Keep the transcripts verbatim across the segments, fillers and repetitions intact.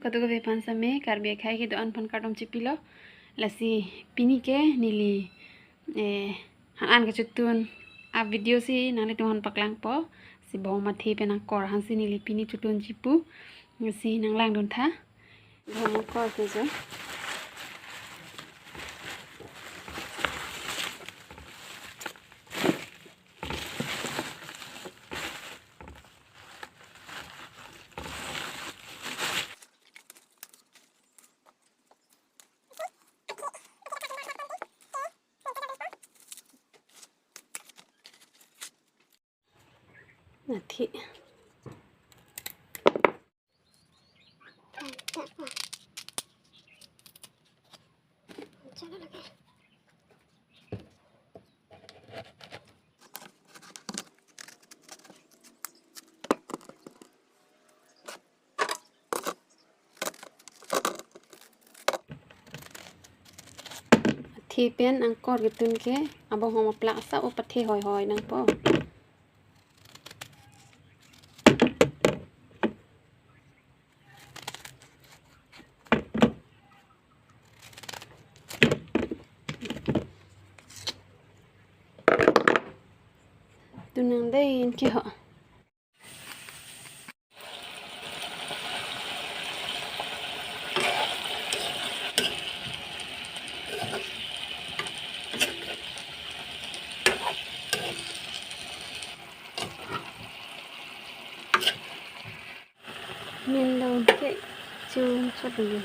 Kadokave aphan same Karbi akhei kedo-an aphan kardom chipilo. Lasi pini ke neli, eh, han an kechotun a-video si nanglitum aphan paklangpo. Si bohong mathe pen angkor aphan si neli pini chotun chipu. Si nanglangdun tha. Bohong angkor ke jo. Athi. Athi pen angkor ketun ke abohong aplak sa-o pathe hoihoi nangpo. Tunang dei in ke ho. Min dong ke chun chot dun.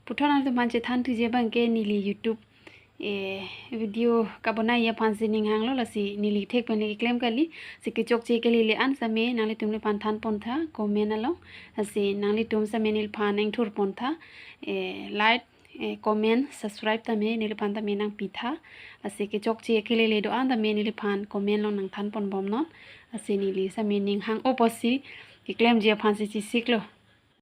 Puthot nangtum aphan chethan thuji abang ke neli YouTube, eh, video kabonai aphan si ning hanglo, lasi neli thek pen le keklem kali. Si kechokche kelele an same nanglitum neliphan than pon tha comment along. Lasi nanglitum same neliphan ingthur pon tha, eh, like, eh, comment, subscribe tame neliphan tame nangpi tha. Lasi kechokche kelele do-an tame neliphan comment along nangthan pon bomnon. Lasi neli same ning hang-o pusi keklemji aphan si chesik lo.